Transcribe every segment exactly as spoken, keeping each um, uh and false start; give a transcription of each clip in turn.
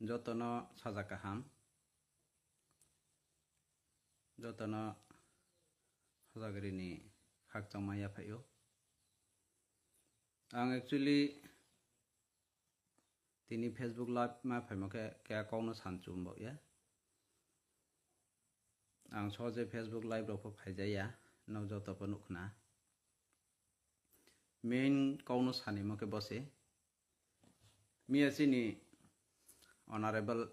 Jotono saja kaham, jotono hojagrini khakchangma yaphaio. Ang actually tini Facebook live ma phaimo khe, khe kokno sanchum bo ya. Ang soje Facebook live rok pho phaijaya, no joto pho nukhna. Main kokno sanimo khe bose. Miya chini Honorable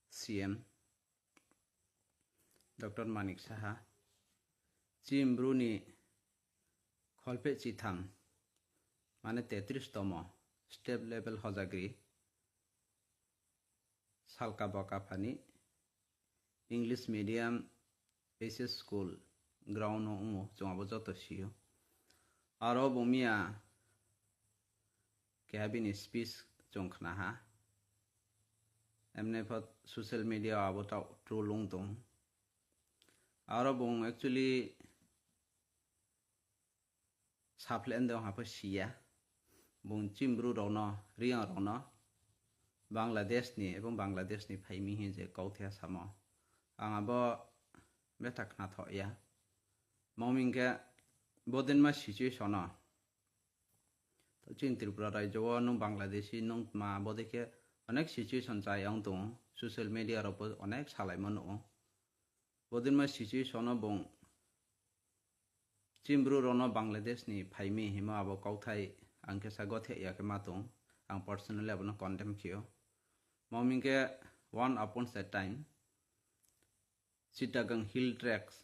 C M Doctor Manik Saha, Chini Bru ni kholpeh chitham, mane tetris tomo state level hojagri, salka bokaphani English medium H S school ground o wngo, chwng abo joto sio. Aro bo miya keha bini speech chwng khna ha. Emne pho social media o abo ta troll wng tong. Aro bo actually Saple ende wngha pho siya. Bung Chini Bru rokno, Riyang rokno Bangladesh ni ebong Bangladesh ni phaimi hin je kok thaya samo. Ang abo betha khna thok ya. Mangming khe bodinma situation o. To chini Tripura rajyo o nung Bangladeshi nung ma bodikhe onek situation chai wng tongo. Social media rok bo onek salaimo nugo. Bodinma situation o bung Chini Bru rokno Bangladesh ni phaimi himo abo kokthai ang khe sa gothe ya khe ma tong. Ang personally abono condemn khio. Mangming khe one upon a time Chittagong Hill Tracts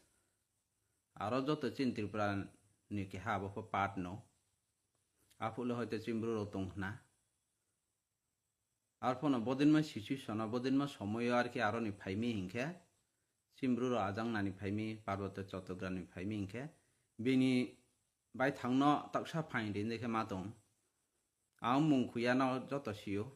aro joto chini Tripura ni keha abo pho part no. Aphule hoite Chini Bru rok tong hna. Arphono bodinma situation o, bodinma somoyo ar khe aroni phaimi hinkhe, Chini Bru rok ajang nani phaimi, Parboto Chattogram ni phaimi hinkhe, bini baithangno taksa phaini rinai khe ma tong. Ang mung khuya no joto sio.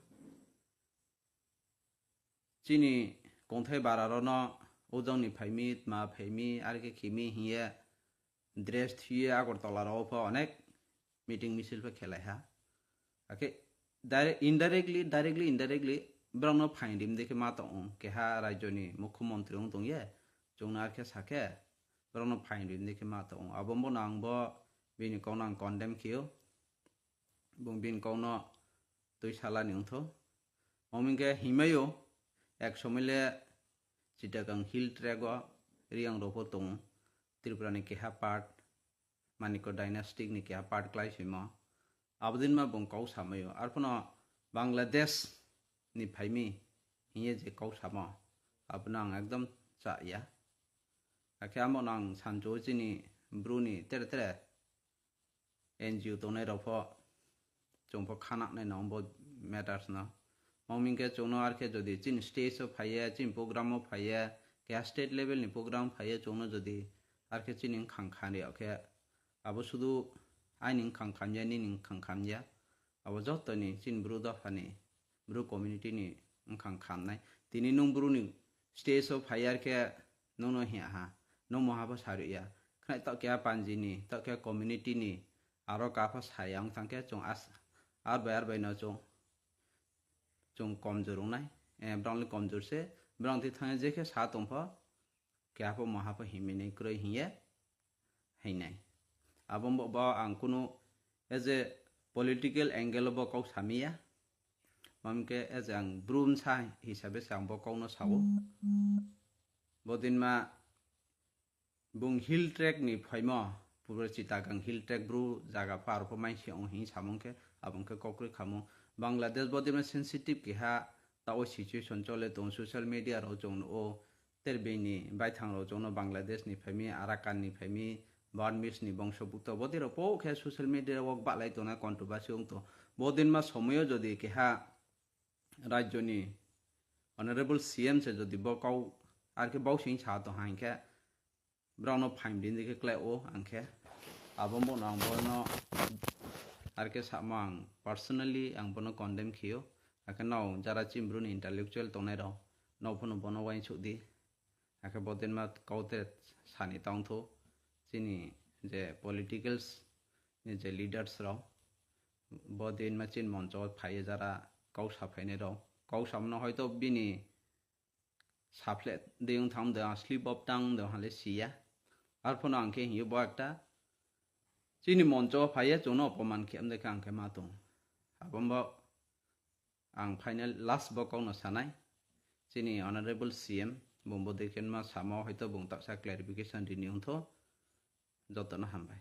Chini kongthai bara rokno ujang ni phaimi, tma phaimi, ar khe khimi hiye dress thuye Agartala rok pho onek meeting misil pho khelai ha. Akhe direct, indirectly, directly, indirectly borokno phain rim de khe ma tong keha rajyoni mukhyamantri wng tong ye, chwngno ar khe sa khe borokno phain rim de khe ma tong. Abo bono ang bo bini kokno ang condemn khio. Bung bini kokno twi salani wngtho. Omo hinkhe himaio ek somoi le Chittagong Hill Tract o Riyang rok pho tongo. Tripura ni keha part, Manikya dynasty ni keha part klai simo. Abodin ma bung kok samaio. Arphono Bangladesh ni phaimi hiye je kok samo, abono ang ekdom cha ya. Akhe amo nang sanjo chini Bru ni tere tere N G O tongnai rok pho chwng pho khanaknai no bo matters no. Mangming khe chwngno ar khe jodi chini stage o phaiya, chini program o phaiya, keha state level ni program phaiya chwngno jodi ar khe chini wngkhang khan rw khe abo sudu aini wngkhang khamya, nini wngkhang khamya, abo joto ni chini Bru dopha ni, Bru community ni wngkhang khamnai. Tini nwng Bru ni stage o phaiya ar khe nwngno hiya ha, nwng moha pho sarwi ya. Khwnai tok keha panji ni, tok keha community ni, aro kapha saya wng thang khe chwng as-, ar bai ar bai no chwng, chwng komjor wngnai. Eh, borok le komjor se, borok thwi thang je khe sa tong pho, keha pho moha pho himwi nai kwrwi hiye. Hinai. Abo bo, bo ang kunu as a political angle bo kok samiya. Mamke as a ang Bru msa hisabe se ang bo kokno sao. Bodinma bung Hill Tract ni phaimo, pura Chittagong Hill Tract Bru jaga pho aro pho maisi ong hin samung khe, abong khe kokrwi khamung. Bangladesh bodinma sensitive keha tao situation chole tong social media ro chong o. Ter bini baithang rok chwngno Bangladesh ni phaimi, Arakan ni phaimi, Burmese ni bongso bukto bodi rok po khe social media o bahlai tongna controversy wng tong. Bodinma somoyo jodi keha rajyo ni honorable C M se jodi bo kau ar khe bau sing sa tong ha hinkhe borokno phaim din dikhe klai o ang khe abo bono ang bono ar khe samo ang personally ang bono condemn khio. Akhe no jara chini Bru ni intellectual tongnai rok no phano bono uaingsuk di. Akhe bodinma kaute sani tongthu chini je politicals ni je leaders rok, bodinma chini moncho phaiye jara kok saphainai rok, kok samno hoito bini saphle de wng thang de slip of tongue de hale siya. Arphono ang khe hiyo bo ekta chini moncho phaiya chwngno opoman khe amde khe ang khe ma tong. Abombo ang final last bo kokno sanai. Chini honorable C M bumbo dekhenma samo hoito bung taksa clarification rini wngtho. Jotono hambai.